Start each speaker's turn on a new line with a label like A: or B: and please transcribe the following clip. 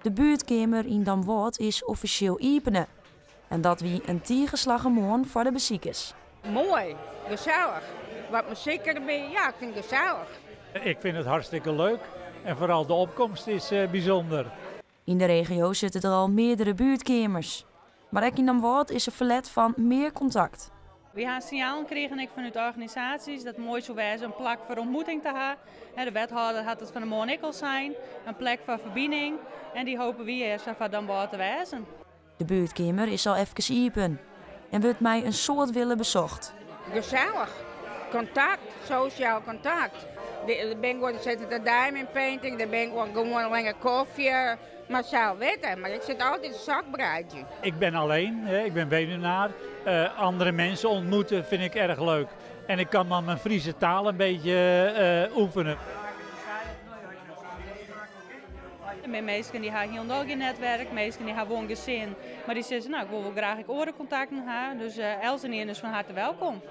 A: De buertkeamer yn Damwâld is offisjeel iepene. En dat wie in tige slagge moarn foar de besikers.
B: Moai, gesellich. Wat muzyk derby, ja, ik fyn it gesellich.
C: Ik fyn it hartstikke leuk en foaral de opkomst is bysûnder.
A: Yn de regio sitte der al meardere buertkeamers. Mar ek yn Damwâld is der ferlet fan mear kontakt.
D: Wy ha sinjalen krigen ek fanút organisaasjes dat it moai soe wêze in plak foar ûntmoeting te ha. De wethâlder hat it fan 'e moarn ek al sein, in plek foar ferbining en dy hope wy hjir sa foar Damwâld te wêzen.
A: De buertkeamer is al efkes iepen en wurdt mei in soad wille besocht.
B: Gesellich. Kontakt, sosjaal kontakt. Der binne guon dy sitte te diamond painting, der binne guon gewoan allinne kofje. Mar sels witte, mar ik sit altyd te sokbreidzjen.
C: Ik ben alleen, ik ben weduwnaar. Andere mensen ontmoeten vind ik erg leuk. En ik kan dan mijn Friese taal een beetje oefenen.
D: Der binne minsken dy't ha hielendal gjin netwerk, minsken dy't ha wol in gesin, mar dy sizze, no, ik wol wol graach ek oare kontakten ha. Dus eltsenien is fan herte welkom.